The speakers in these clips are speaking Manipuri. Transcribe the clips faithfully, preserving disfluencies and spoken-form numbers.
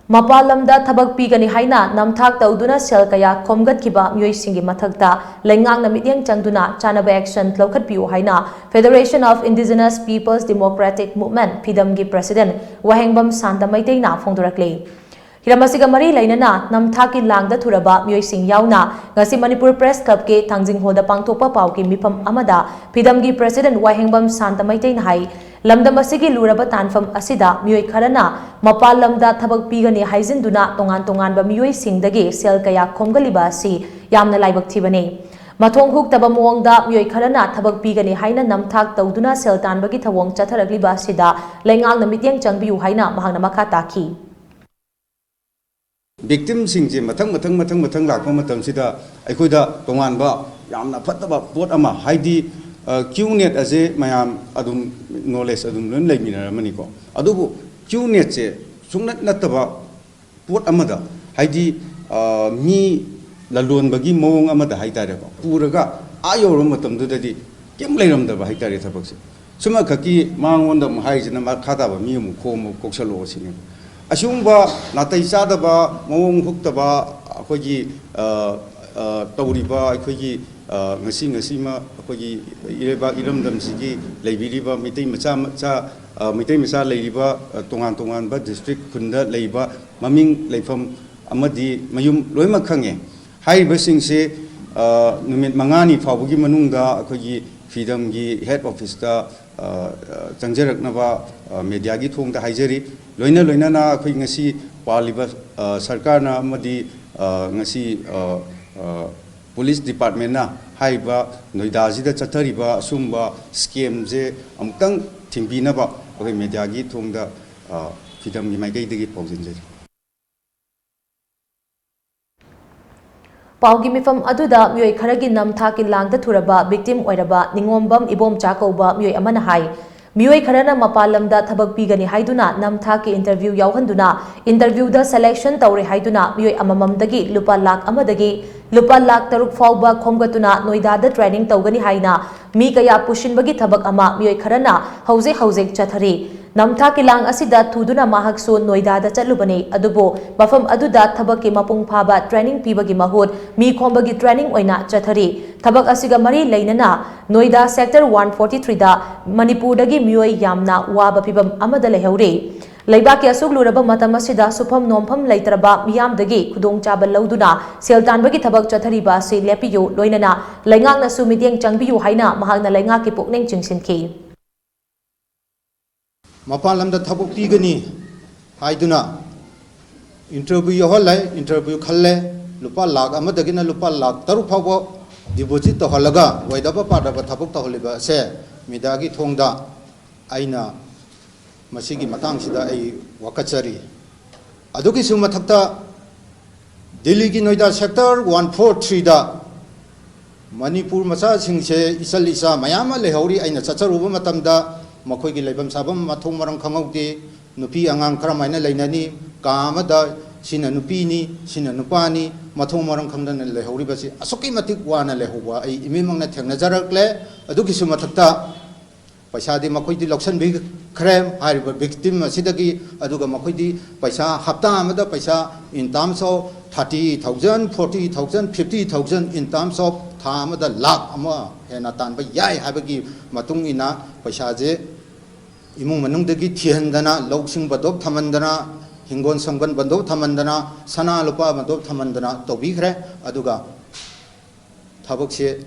ꯃꯄꯥꯟ ꯂꯝꯗ ꯊꯕꯛ ꯄꯤꯒꯅꯤ ꯍꯥꯏꯅ ꯅꯝꯊꯥꯛ ꯇꯧꯗꯨꯅ ꯁꯦꯜ ꯀꯌꯥ ꯈꯣꯝꯒꯠꯈꯤꯕ ꯃꯤꯑꯣꯏꯁꯤꯡꯒꯤ ꯃꯊꯛꯇ ꯂꯩꯉꯥꯛꯅ ꯃꯤꯠꯌꯦꯡ ꯆꯪꯗꯨꯅ ꯆꯥꯅꯕ action ꯂꯧꯈꯠꯄꯤꯌꯨ ꯍꯥꯏꯅ Federation of Indigenous Peoples Democratic Movement, ꯐꯤꯗꯝꯒꯤ president ꯋꯥꯍꯦꯡꯕꯝ ꯁꯥꯟꯇ ꯃꯩꯇꯩꯅ ꯐꯣꯡꯗꯣꯔꯛꯂꯤ꯫ ꯍꯤꯔꯝ ꯑꯁꯤꯒ ꯃꯔꯤ ꯂꯩꯅꯅ ꯅꯝꯊꯥꯛꯀꯤ ꯂꯥꯡꯗ ꯊꯨꯔꯕ ꯃꯤꯑꯣꯏꯁꯤꯡ ꯌꯥꯎꯅ ꯉꯁꯤ ꯃꯅꯤꯄꯨꯔ Press Clubꯀꯤ ꯊꯥꯡꯖꯤꯡ ꯍꯣꯜꯗ ꯄꯥꯡꯊꯣꯛꯄ ꯄꯥꯎꯒꯤ ꯃꯤꯐꯝ ꯑꯃꯗ ꯐꯤꯗꯝꯒꯤ president ꯋꯥꯍꯦꯡꯕꯝ ꯁꯥꯟꯇ ꯃꯩꯇꯩꯅ ꯍꯥꯏ, ꯂꯝꯗꯝ ꯑꯁꯤꯒꯤ ꯂꯨꯔꯕ ꯇꯥꯟꯐꯝ ꯑꯁꯤꯗ ꯃꯤꯑꯣꯏ ꯈꯔꯅ ꯃꯄꯥꯟ ꯂꯝꯗ ꯊꯕꯛ ꯄꯤꯒꯅꯤ ꯍꯥꯏꯖꯤꯟꯗꯨꯅ ꯇꯣꯉꯥꯟ ꯇꯣꯉꯥꯟꯕ ꯃꯤꯑꯣꯏꯁꯤꯡꯗꯒꯤ ꯁꯦꯜ ꯀꯌꯥ ꯈꯣꯝꯒꯠꯂꯤꯕ ꯑꯁꯤ ꯌꯥꯝꯅ ꯂꯥꯏꯕꯛ ꯊꯤꯕꯅꯤ꯫ ꯃꯊꯣꯡ ꯍꯨꯛꯇꯕ ꯃꯑꯣꯡꯗ ꯃꯤꯑꯣꯏ ꯈꯔꯅ ꯊꯕꯛ ꯄꯤꯒꯅꯤ ꯍꯥꯏꯅ ꯅꯝꯊꯥꯛ ꯇꯧꯗꯨꯅ ꯁꯦꯜ ꯇꯥꯟꯕꯒꯤ ꯊꯧꯑꯣꯡ ꯆꯠꯊꯔꯛꯂꯤꯕ ꯑꯁꯤꯗ ꯂꯩꯉꯥꯛꯅ ꯃꯤꯠꯌꯦꯡ ꯆꯪꯕꯤꯌꯨ ꯍꯥꯏꯅ ꯃꯍꯥꯛꯅ ꯃꯈꯥ ꯇꯥꯈꯤ꯫ Victimꯁꯤꯡꯁꯦ ꯃꯊꯪ ꯃꯊꯪ ꯃꯊꯪ ꯃꯊꯪ ꯂꯥꯛꯄ ꯃꯇꯝꯁꯤꯗ ꯑꯩꯈꯣꯏꯗ ꯇꯣꯉꯥꯟꯕ ꯌꯥꯝꯅ ꯐꯠꯇꯕ ꯄꯣꯠ ꯑꯃ, ꯍꯥꯏꯗꯤ, QNet ꯑꯁꯦ ꯃꯌꯥꯝ ꯑꯗꯨꯝ knowledge ꯑꯗꯨꯝ ꯂꯣꯏꯅ ꯂꯩꯃꯤꯟꯅꯔꯝꯃꯅꯤꯀꯣ꯫ ꯑꯗꯨꯕꯨ QNetꯁꯦ ꯁꯨꯡꯅꯠ ꯅꯠꯇꯕ ꯄꯣꯠ ꯑꯃꯗ, ꯍꯥꯏꯗꯤ, ꯃꯤ ꯂꯂꯣꯟꯕꯒꯤ ꯃꯑꯣꯡ ꯑꯃꯗ ꯍꯥꯏꯇꯥꯔꯦꯀꯣ, ꯄꯨꯔꯒ ꯑꯥ ꯌꯧꯔꯕ ꯃꯇꯝꯗꯨꯗꯗꯤ ꯀꯩꯝ ꯂꯩꯔꯝꯗꯕ ꯍꯥꯏꯇꯥꯔꯦ ꯊꯕꯛꯁꯦ꯫ ꯁꯨꯝꯕꯈꯛꯀꯤ ꯃꯉꯣꯟꯗ ꯑꯃꯨꯛ ꯍꯥꯏꯔꯤꯁꯤꯅ ꯃꯈꯥ ꯇꯥꯕ ꯃꯤ ꯑꯃꯨꯛ ꯈꯣꯝꯃꯨ, ꯀꯧꯁꯜꯂꯛꯑꯣ ꯁꯤꯅꯤ꯫ ꯑꯁꯤꯒꯨꯝꯕ ꯅꯥꯇꯩ ꯆꯥꯗꯕ, ꯃꯑꯣꯡ ꯍꯨꯛꯇꯕ ꯑꯩꯈꯣꯏꯒꯤ, ꯑ, ꯑ, ꯇꯧꯔꯤꯕ ꯑꯩꯈꯣꯏꯒꯤ, ꯑ, ꯉꯁꯤ ꯉꯁꯤꯃ ꯑꯩꯈꯣꯏꯒꯤ ꯏꯔꯩꯕꯥꯛ ꯏꯔꯝꯗꯝꯁꯤꯒꯤ ꯂꯩꯕꯤꯔꯤꯕ ꯃꯩꯇꯩ ꯃꯆꯥ ꯃꯆꯥ, ꯑ, ꯃꯩꯇꯩ ꯃꯆꯥ ꯂꯩꯔꯤꯕ, ꯑ, ꯇꯣꯉꯥꯟ ꯇꯣꯉꯥꯟꯕ district ꯈꯨꯟꯗ ꯂꯩꯕ ꯃꯃꯤꯡ ꯂꯩꯐꯝ ꯑꯃꯗꯤ ꯃꯌꯨꯝ ꯂꯣꯏꯅꯃꯛ ꯈꯪꯉꯦ꯫ ꯍꯥꯏꯔꯤꯕꯁꯤꯡꯁꯦ, ꯑ, ꯅꯨꯃꯤꯠ ꯃꯉꯥꯅꯤ ꯐꯥꯎꯕꯒꯤ ꯃꯅꯨꯡꯗ ꯑꯩꯈꯣꯏꯒꯤ ꯐꯤꯗꯝꯒꯤ head officeꯇ, ꯑ, ꯑ, ꯆꯪꯖꯔꯛꯅꯕ, ꯑ, mediaꯒꯤ ꯊꯣꯡꯗ ꯍꯥꯏꯖꯔꯤ꯫ ꯂꯣꯏꯅ ꯂꯣꯏꯅꯅ ꯑꯩꯈꯣꯏ ꯉꯁꯤ ꯄꯥꯜꯂꯤꯕ, ꯑ, ꯁꯔꯀꯥꯔꯅ ꯑꯃꯗꯤ, ꯑ, ꯉꯁꯤ, ꯑ, ꯑ, police departmentꯅ ꯍꯥꯏꯔꯤꯕ ꯅꯣꯏꯗꯥꯁꯤꯗ ꯆꯠꯊꯔꯤꯕ ꯑꯁꯨꯝꯕ scamꯁꯦ ꯑꯃꯨꯛꯇꯪ ꯊꯤꯡꯕꯤꯅꯕ ꯑꯩꯈꯣꯏ mediaꯒꯤ ꯊꯣꯡꯗ, ꯑ, ꯐꯤꯗꯝꯒꯤ ꯃꯥꯏꯀꯩꯗꯒꯤ ꯄꯥꯎꯖꯦꯟꯖꯔꯤ꯫ ꯄꯥꯎꯒꯤ ꯃꯤꯐꯝ ꯑꯗꯨꯗ ꯃꯤꯑꯣꯏ ꯈꯔꯒꯤ ꯅꯝꯊꯥꯛꯀꯤ ꯂꯥꯡꯗ ꯊꯨꯔꯕ victim ꯑꯣꯏꯔꯕ ꯅꯤꯉꯣꯝꯕꯝ ꯏꯕꯣꯝꯆꯥ ꯀꯧꯕ ꯃꯤꯑꯣꯏ ꯑꯃꯅ ꯍꯥꯏ, ꯃꯤꯑꯣꯏ ꯈꯔꯅ ꯃꯄꯥꯟ ꯂꯝꯗ ꯊꯕꯛ ꯄꯤꯒꯅꯤ ꯍꯥꯏꯗꯨꯅ ꯅꯝꯊꯥꯛꯀꯤ interview ꯌꯥꯎꯍꯟꯗꯨꯅ interviewꯗ selection ꯇꯧꯔꯦ ꯍꯥꯏꯗꯨꯅ ꯃꯤꯑꯣꯏ ꯑꯃꯃꯝꯗꯒꯤ ꯂꯨꯄꯥ ꯂꯥꯈ ꯑꯃꯗꯒꯤ ꯂꯨꯄꯥ ꯂꯥꯈ ꯇꯔꯨꯛ ꯐꯥꯎꯕ ꯈꯣꯝꯒꯠꯇꯨꯅ ꯅꯣꯏꯗꯥꯗ training ꯇꯧꯒꯅꯤ ꯍꯥꯏꯅ ꯃꯤ ꯀꯌꯥ ꯄꯨꯁꯤꯟꯕꯒꯤ ꯊꯕꯛ ꯑꯃ ꯃꯤꯑꯣꯏ ꯈꯔꯅ ꯍꯧꯖꯤꯛ ꯍꯧꯖꯤꯛ ꯆꯠꯊꯔꯤ꯫ ꯅꯝꯊꯥꯛꯀꯤ ꯂꯥꯡ ꯑꯁꯤꯗ ꯊꯨꯗꯨꯅ ꯃꯍꯥꯛꯁꯨ ꯅꯣꯏꯗꯥꯗ ꯆꯠꯂꯨꯕꯅꯤ, ꯑꯗꯨꯕꯨ ꯃꯐꯝ ꯑꯗꯨꯗ ꯊꯕꯛꯀꯤ ꯃꯄꯨꯡ ꯐꯥꯕ training ꯄꯤꯕꯒꯤ ꯃꯍꯨꯠ ꯃꯤ ꯈꯣꯝꯕꯒꯤ training ꯑꯣꯏꯅ ꯆꯠꯊꯔꯤ꯫ ꯊꯕꯛ ꯑꯁꯤꯒ ꯃꯔꯤ ꯂꯩꯅꯅ ꯅꯣꯏꯗꯥ sector one forty three ꯗ ꯃꯅꯤꯄꯨꯔꯗꯒꯤ ꯃꯤꯑꯣꯏ ꯌꯥꯝꯅ ꯋꯥꯕ ꯐꯤꯚꯝ ꯑꯃꯗ ꯂꯩꯍꯧꯔꯤ꯫ ꯂꯩꯕꯥꯛꯀꯤ ꯑꯁꯨꯛ ꯂꯨꯔꯕ ꯃꯇꯝ ꯑꯁꯤꯗ ꯁꯨꯐꯝ ꯅꯣꯝꯐꯝ ꯂꯩꯇ꯭ꯔꯕ ꯃꯤꯌꯥꯝꯗꯒꯤ ꯈꯨꯗꯣꯡꯆꯥꯕ ꯂꯧꯗꯨꯅ ꯁꯦꯜ ꯇꯥꯟꯕꯒꯤ ꯊꯕꯛ ꯆꯠꯊꯔꯤꯕ ꯑꯁꯤ ꯂꯦꯞꯄꯤꯌꯨ, ꯂꯣꯏꯅꯅ ꯂꯩꯉꯥꯛꯅꯁꯨ ꯃꯤꯠꯌꯦꯡ ꯆꯪꯕꯤꯌꯨ ꯍꯥꯏꯅ ꯃꯍꯥꯛꯅ ꯂꯩꯉꯥꯛꯀꯤ ꯄꯨꯛꯅꯤꯡ ꯆꯤꯡꯁꯤꯟꯈꯤ꯫ ꯃꯄꯥꯟ ꯂꯝꯗ ꯊꯕꯛ ꯄꯤꯒꯅꯤ ꯍꯥꯏꯗꯨꯅ interview ꯌꯥꯎꯍꯜꯂꯦ, interview ꯈꯜꯂꯦ, ꯂꯨꯄꯥ ꯂꯥꯈ ꯑꯃꯗꯒꯤꯅ ꯂꯨꯄꯥ ꯂꯥꯈ ꯇꯔꯨꯛ ꯐꯥꯎꯕ deposit ꯇꯧꯍꯜꯂꯒ ꯑꯣꯏꯗꯕ ꯄꯥꯗꯕ ꯊꯕꯛ ꯇꯧꯍꯜꯂꯤꯕ ꯑꯁꯦ mediaꯒꯤ ꯊꯣꯡꯗ ꯑꯩꯅ ꯃꯁꯤꯒꯤ ꯃꯇꯥꯡꯁꯤꯗ ꯑꯩ ꯋꯥꯀꯠꯆꯔꯤ꯫ ꯑꯗꯨꯒꯤꯁꯨ ꯃꯊꯛꯇ ꯗꯤꯜꯂꯤꯒꯤ ꯅꯣꯏꯗꯥ sector one four threeꯗ ꯃꯅꯤꯄꯨꯔ ꯃꯆꯥꯁꯤꯡꯁꯦ ꯏꯆꯜ ꯏꯆꯥ ꯃꯌꯥꯝ ꯑꯃ ꯂꯩꯍꯧꯔꯤ꯫ ꯑꯩꯅ ꯆꯠꯆꯔꯨꯕ ꯃꯇꯝꯗ ꯃꯈꯣꯏꯒꯤ ꯂꯩꯐꯝ ꯆꯥꯐꯝ ꯃꯊꯣꯡ ꯃꯔꯝ ꯈꯪꯍꯧꯗꯦ꯫ ꯅꯨꯄꯤ ꯑꯉꯥꯡ ꯀꯔꯝꯍꯥꯏꯅ ꯂꯩꯅꯅꯤ? ꯀꯥ ꯑꯃꯗ ꯁꯤꯅ ꯅꯨꯄꯤꯅꯤ, ꯁꯤꯅ ꯅꯨꯄꯥꯅꯤ, ꯃꯊꯣꯡ ꯃꯔꯝ ꯈꯪꯗꯅ ꯂꯩꯍꯧꯔꯤꯕꯁꯤ ꯑꯁꯨꯛꯀꯤ ꯃꯇꯤꯛ ꯋꯥꯅ ꯂꯩꯍꯧꯕ ꯑꯩ ꯏꯃꯤꯠꯃꯛꯅ ꯊꯦꯡꯅꯖꯔꯛꯂꯦ꯫ ꯑꯗꯨꯒꯤꯁꯨ ꯃꯊꯛꯇ ꯄꯩꯁꯥꯗꯤ ꯃꯈꯣꯏꯗꯤ ꯂꯧꯁꯤꯟꯕꯤꯈ꯭ꯔꯦ ꯍꯥꯏꯔꯤꯕ victim ꯑꯁꯤꯗꯒꯤ, ꯑꯗꯨꯒ ꯃꯈꯣꯏꯗꯤ ꯄꯩꯁꯥ ꯍꯞꯇꯥ ꯑꯃꯗ ꯄꯩꯁꯥ in terms of thirty thousand, forty thousand, fifty thousand, in terms of ꯊꯥ ꯑꯃꯗ ꯂꯥꯈ ꯑꯃ ꯍꯦꯟꯅ ꯇꯥꯟꯕ ꯌꯥꯏ ꯍꯥꯏꯕꯒꯤ ꯃꯇꯨꯡ ꯏꯟꯅ ꯄꯩꯁꯥꯁꯦ ꯏꯃꯨꯡ ꯃꯅꯨꯡꯗꯒꯤ ꯊꯤꯍꯟꯗꯅ, ꯂꯧꯁꯤꯡ ꯕꯟꯗꯣꯞ ꯊꯝꯍꯟꯗꯅ, ꯍꯤꯡꯒꯣꯜ ꯁꯝꯕꯜ ꯕꯟꯗꯣꯞ ꯊꯝꯍꯟꯗꯅ, ꯁꯅꯥ ꯂꯨꯄꯥ ꯕꯟꯗꯣꯞ ꯊꯝꯍꯟꯗꯅ ꯇꯧꯕꯤꯈ꯭ꯔꯦ꯫ ꯑꯗꯨꯒ ꯊꯕꯛꯁꯦ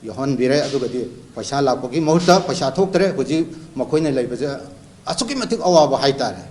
ꯌꯥꯎꯍꯟꯕꯤꯔꯦ꯫ ꯑꯗꯨꯒꯗꯤ ꯄꯩꯁꯥ ꯂꯥꯛꯄꯒꯤ ꯃꯍꯨꯠꯇ ꯄꯩꯁꯥ ꯊꯣꯛꯇ꯭ꯔꯦ꯫ ꯍꯧꯖꯤꯛ ꯃꯈꯣꯏꯅ ꯂꯩꯕꯁꯦ ꯑꯁꯨꯛꯀꯤ ꯃꯇꯤꯛ ꯑꯋꯥꯕ ꯍꯥꯏꯇꯥꯔꯦ꯫